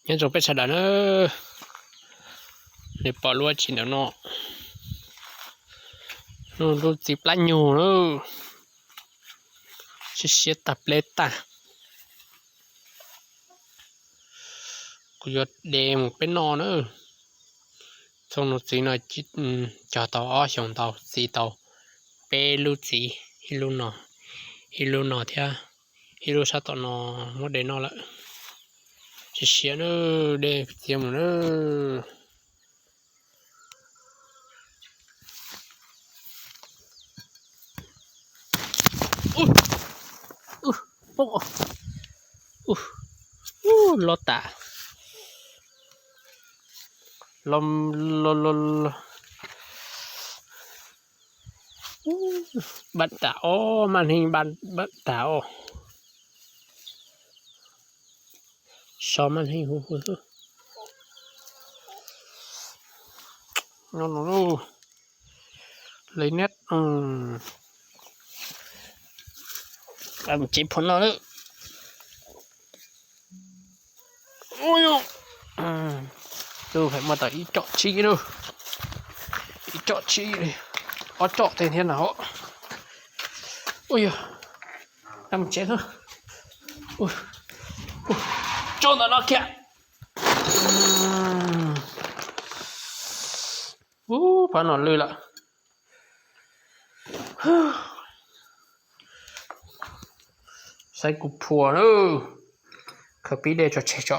Nyob zoo peb sawv daws na, nej pom lub tsis ntawm no, lub txiv plab nyuj na, siab siab tag pleb tag. Kuv yuav de mus peb noj na. Txooj nuv txiv no cog tau ob xyoos ntau, txi tau peb lub txiv, ib lub no, ib lub no thiab ib lub sab tom no muab de noj lawm. Siab siab na, de txiav mus na. Poob, loj tas, loj, loj, loj, npaj tas os, maj heev, npaj tas os. So maj heev huv huv xwb. Li neb, tsev phuam no lawm. Tus hais muaj tau ib tsom tsib lawm, ib tsom tsib, ob tsom tej thiab no. Ua yog, mus tsev, tso ntawm no kiag. Ub, pab no lwj lawm. Saib kuv phua na, khaws pib dej tso tseg tso.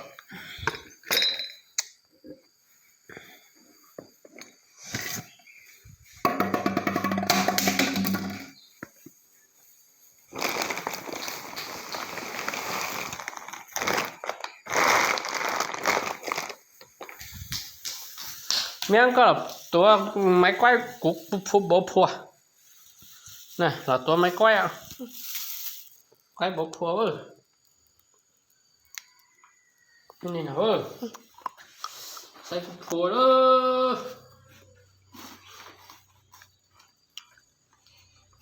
Miab, koj los tuav maiv kuaib, kuv phua npau phua. Los tuav maiv kuaib, kuaib npau phua. Saib kuv phua lawm.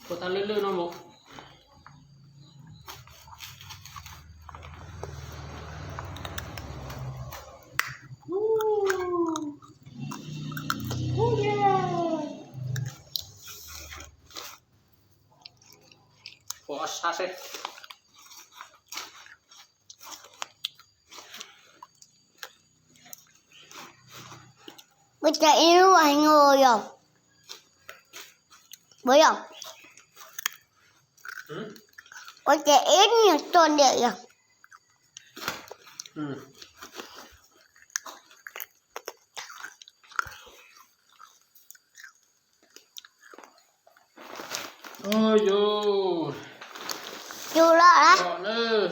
Phua tag lwj lwj no mus. Phua sab seb. Ua cas ib lub heev yom? Puas yog? Ua cas ib nyuag txog diam yom? Cug loj lawm.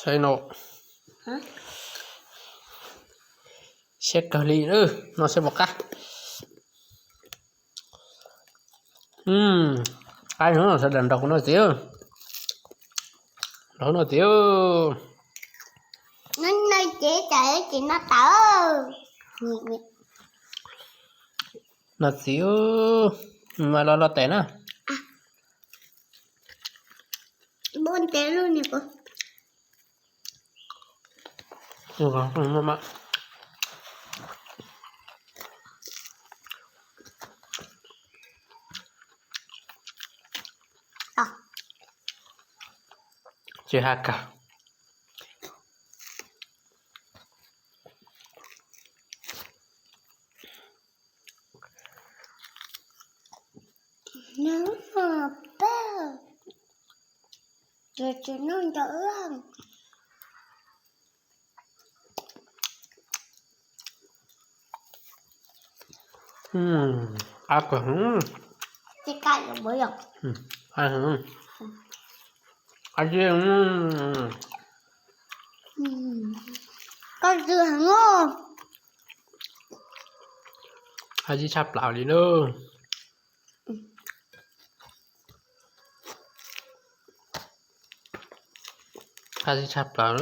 Saib no, siab kawg li, no saib puas qab. Qab no sawv daws nrog kuv noj txiv. Nrog noj txiv. Noj txiv, mas los los tes na. Tsis hais kawg. Qab kawg. Qab zib, qab zib tshaj plaws li lauj. Qab zib tshaj plaws.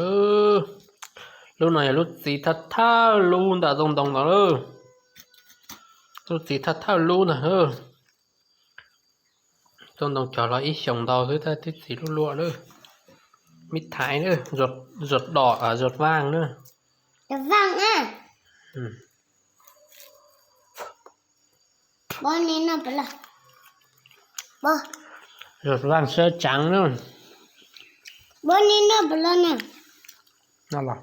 Lub no yog lub txiv thawj thawj lub ntawm zoo ntoo ntawd lauj. Lub txiv thawj thawj lub ntag lauj. Tuaj ntoo cog los ib xyoos ntau xwb tab twb txiv luaj luaj na. Mib thaiv na, zuas dom, zuas vaaj na. Zuas vaaj na. Zuas vaaj sab tsaav na. No los.